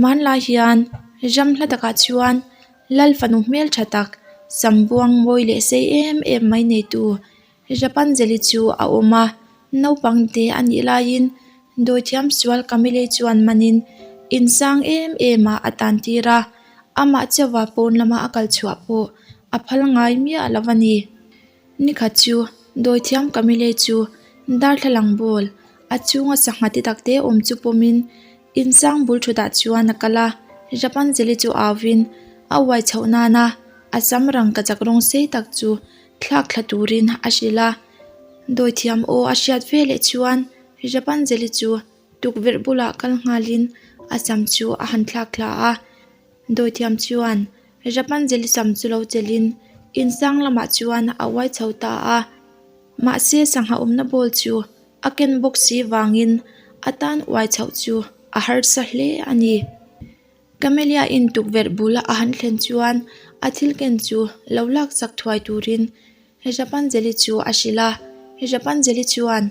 Hmanlai hian ram hla takah chuan lal fanu hmeltha tak sam buang mawi leh sei em em mai neitu Rapunzel-i chu a awm a, naupang te a nih laiin dawithiam sual Camille chuan manin insang em em ah a tan tir a, amah chauha pawn lama a kal chhuah pawh a phal ngai miah lo a ni. Nikhat chu dawithiam Camille chu darthlalang ball a chhunga sangha te tak te awm chu pawmin insang bul thutah chuan a kal a, Rapunzel-i chu auvin a uai chhoh nana a sam rangkachak rawng sei tak chu Thlak thla turin a hrilh a, dawithiam aw a hriat ve leh chuan Rapunzel-i chu tukverh bulah kal nghalin a sam chu a han thlak thla a. Dawithiam chuan Rapunzel-i sam chu lo chelhin insang lamah chuan a uai chho ta a, mahse sangha awmna ball chu a ken bawk si vangin a tan uai chhoh chu a harsa hle a ni. Camelia in tukverh bul a han thlen chuan a thil ken chu lo lak chak thuai turin Rapunzel-i chu a hrilh a. Rapunzel-i chuan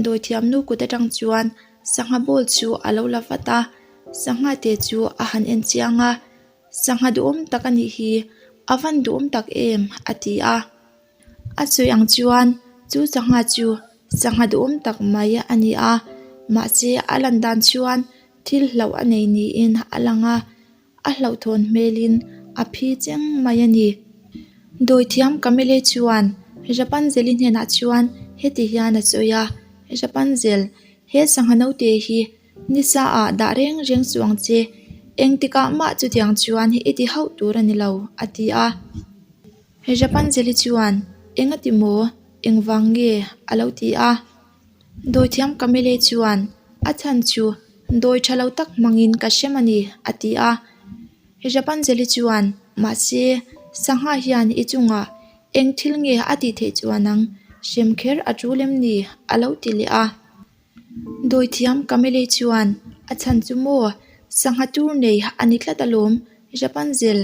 dawithiam nu kut atang chuan sangha ball chu a lo la vat a, sangha te chu a han en chiang a, Sangha duhawm tak a nih hi, a van duhawm tak em? a ti a. A sawi ang chuan chu sangha chu sangha duhawm tak mai a ni a, mahse a lan dan chuan thil hlauh a nei niin a lang a, a hlauhthawn hmelin a phi cheng mai a ni. Dawithiam Camille chuan Rapunzel-i hnenah chuan heti hian a sawi a, Rapunzel, he sangha naute hi Nisa ah dah reng reng suh ang che, engtikah mah chutiang chuan i ti hauh tur a ni lo, a ti a. Rapunzel-i chuan, Engati maw? Engvang nge? a lo ti a. Dawithiam Camille chuan, A chhan chu dawi tha lo tak hmangin ka hrem a ni, a ti a. Rapunzel-i chuan, Mahse, sangha hian i chungah eng thil nge a tih theih chuan ang, hrem kher a tul em ni? a lo ti leh a. Dawithiam Camille chuan a chhan chu maw? Sangha tur nei a ni tlat alawm, Rapunzel,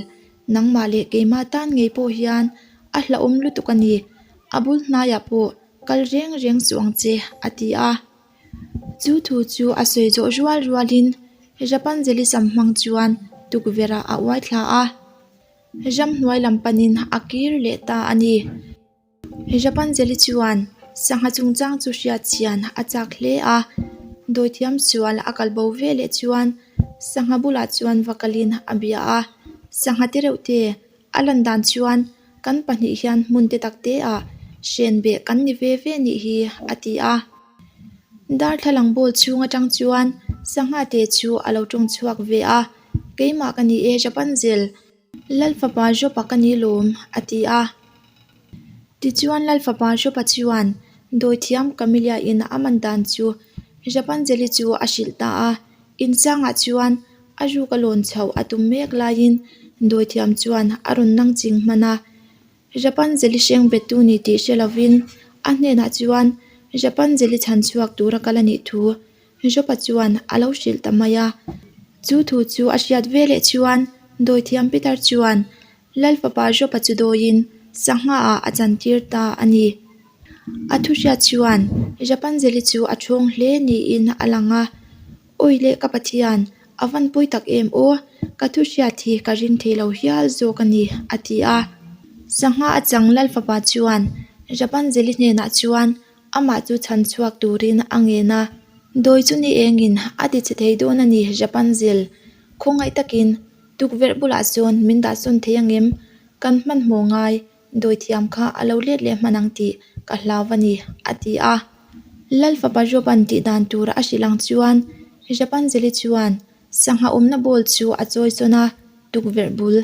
nangmah leh keimah tan ngei pawh hian a hlauhawm lutuk a ni, a bul hnaiah pawh kal reng reng suh ang che, a ti a. Chu thu chu a sawi zawh rual rualin Rapunzel-i sam hmang chuan tukverh ah a uai thla a, ramhnuai lam panin a kir leh ta a ni. Rapunzel-i chuan sangha chungchang chu hriat chian a chak hle a, dawithiam sual a kal bo ve leh chuan sangha bulah chuan va kalin a bia a, sangha te reuh te a lan dan chuan kan pahnih hian hmun te tak te ah hren beh kan ni ve ve nih hi a ti a. Darthlalang ball chhung atang chuan sangha te chu a lo tawng chhuak ve a, keimah ka ni e Rapunzel. Lalfapa Jopa ka ni lawm, a ti a. Tichuan Lalfapa Jopa chuan dawithiam Camelia in a man dan chu Rapunzel-i chu a hrilh ta a. Insangah chuan a ruk a lawn chhoh a tum mek laiin dawithiam chuan a rawn nang ching hman a. Rapunzel-i hreng bettu ni tih hre lovin a hnenah chuan Rapunzel-i chhan chhuak tura kal a nih thu Jopa chuan a lo hrilh ta mai a. Chu thu chu a hriat ve leh chuan dawithiam Peter chuan Lal fapa Jopa chu dawiin sangha ah a chantir ta a ni. A thu hriat chuan Rapunzel-i chu a thawng hle niin a lang a. Awi leh ka Pathian, a van pawi tak em aw, ka thu hriat hi ka ring thei lo hial zawk a ni, a ti a. Sangha a chang Lal fapa chuan Rapunzel-i hnenah chuan Amah chu chhan chhuak turin a ngen a, dawi chu ni engin a ti che thei dawn a ni Rapunzel, khawngaih takin tukverh bulah sawn min dah sawn thei angem? Kan hmanhmawh ngai, dawi thiam kha a lo let leh hman ang tih ka hlau a ni, a ti a. Lal fapa Job-a'n tih dan tur a hrilh ang chuan Rapunzel-i chuan sangha awmna ball chu a chawi sawn a, tukverh bul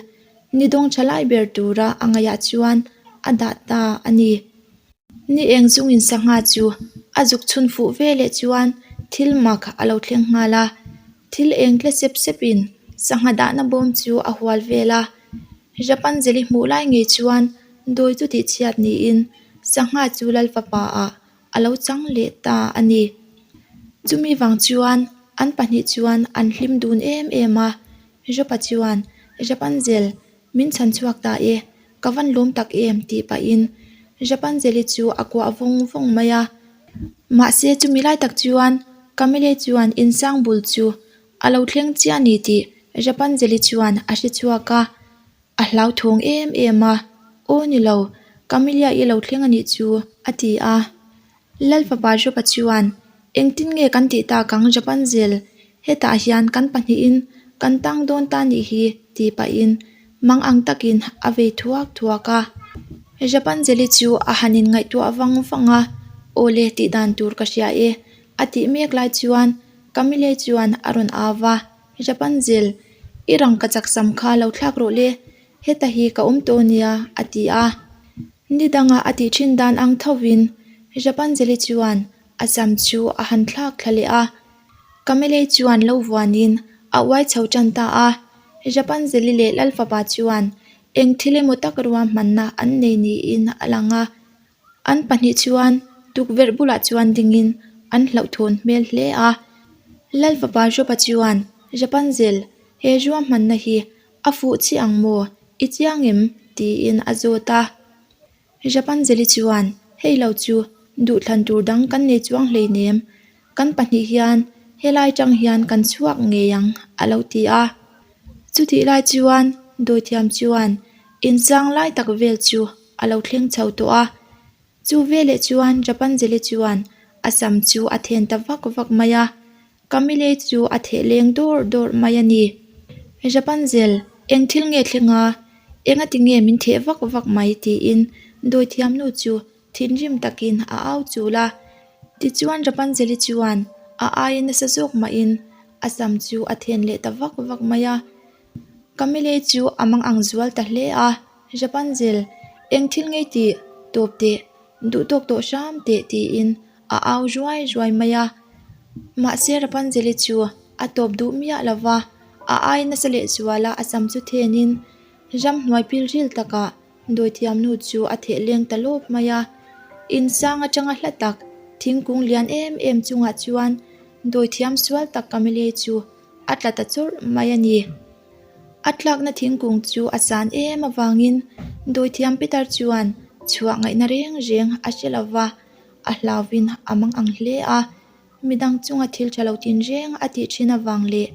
ni dawng tha lai ber tura a ngaihah chuan a dah ta a ni. Ni eng chungin sangha chu a zuk chhun fuh ve leh chuan thil mak a lo thleng nghal a, thil eng tle sep sepin sangha dahna bawm chu a hual vel a. Rapunzel-i hmuh lai ngei chuan dawi chu tihchhiat niin sangha chu lal fapa ah a lo chang leh ta a ni. Chumi vang chuan an pahnih chuan an hlim dun em em a, Jopa chuan Rapunzel Min chhan chhuak ta e, ka van lawm tak em tih pahin Rapunzel-i chu a kuah vawng vawng mai a. Mahse chumi lai tak chuan Camille chuan insang bul chu a lo thleng chiah a ni tih Rapunzel-i chuan a hre chhuak a, a hlauthawng em em a, Aw ni lo, Camellia-i lo thleng a nih chu, a ti a. Lalfapa Jopa chuan, Engtin nge kan tih tak ang Rapunzel, hetah hian kan pahnihin kan tang dawn ta nih hi, tih pahin mang ang takin a vei thuak thuak a. Rapunzel-i chu a han inngaihtuah vang vang a, Aw le, tih dan tur ka hria e, a tih mek lai chuan Camille chuan a rawn au va, Rapunzel, i rangka chak sam kha lo thlak rawh le, heta hi ka awm tawh nia, a ti a. Ni danga a tih thin dan ang thovin Rapunzel-i chuan a sam chu a han thlak thla leh a. Camille chuan lo vuanin a uai chho tan ta a. Rapunzel-i leh Lalfapa chuan eng thil emaw tak ruahmanna an nei niin a lang a. An pahnih chuan tukverh bulah chuan dingin an hlauhthawn hmel hle a. Lalfapa Jopa chuan, Rapunzel, he ruahmanna hi a fuh chiah ang maw? I chiang em? tiin a zawt a. Rapunzel-i chuan, Hei lo chu duhthlan tur dang kan nei chuang hleinem. Kan pahnih hian helai tang hian kan chhuak ngei ang, a lo ti a. Chutih lai chuan dawithiam chuan inchang lai tak vel chu a lo thleng chho tawh a. Chu veleh chuan Rapunzel-i chuan a sam chu a then ta vak vak mai a. Camille chu a theh leng dawrh dawrh mai a ni. Rapunzel, eng thil nge thleng a? Engati nge min theh vak vak mai? tiin dawithiamnu chu thinrim takin a au chul a. Tichuan Rapunzel-i chuan a aia nasa zawk mahin a sam chu a then leh ta vak vak mai a. Camille chu a mang ang zual ta hle a, Rapunzel, eng thil ngei tih tawp teh, duh tawk tawh hram teh tiin a au ruai ruai mai a. Mahse Rapunzel-i chu a tawp duh miah lo va, a ai nasa leh zual a, a sam chu thenin ramhnuai pilril takah Dawithiamnu chu a theh leng ta lawp mai a, insang atanga hla tak thingkung lian em em chungah chuan dawithiam sual tak Camille chu a tla ta chawrh mai a ni. A tlakna thingkung chu a san em avangin dawithiam Peter chuan chhuah ngaihna reng reng a hre lo va, a hlauvin a mang ang hle a. Midang chunga thil tha lo tinreng a tih thin avang leh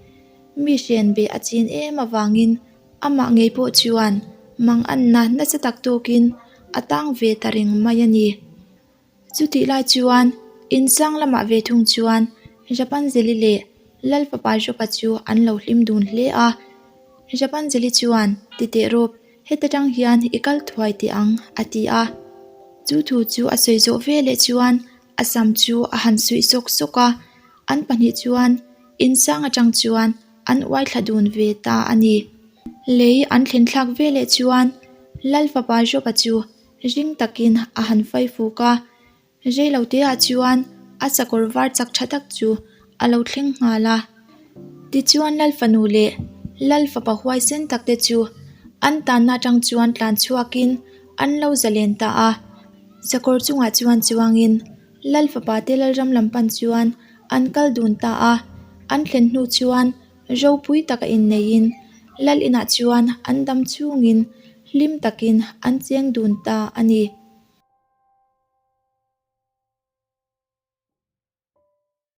mi hren beh a chin em avangin Amah ngei pawh chuan manganna nasa tak tawkin a tang ve ta reng mai a ni. Chutih lai chuan insang lamah ve thung chuan Rapunzel-i leh Lalfapa Jopa chu an lo hlim dun hle a. Rapunzel-i chuan, Titeh rawp, heta tang hian i kal thuai teh ang, a ti a. Chu thu chu a sawi zawh veleh chuan a sam chu a han suih sawk sawk a, an pahnih chuan insang atang chuan an uai thla dun ve ta a ni. Lei an thlen thlak veleh chuan Lal fapa Joba chu ring takin a han fai fuk a, reiloteah chuan a sakawr var chak tha tak chu a lo thleng nghal a. Tichuan Lal fanu leh Lal fapa huaisen tak te chu an tanna atang chuan tlan chhuakin an lo zalen ta a, sakawr chungah chuan chuangin Lal fapa te Lalram lam pan chuan an kal dun ta a, an thlen hnu chuan ropui taka inneihin Lal inah chuan an dam chhungin hlim takin an cheng dun ta a ni.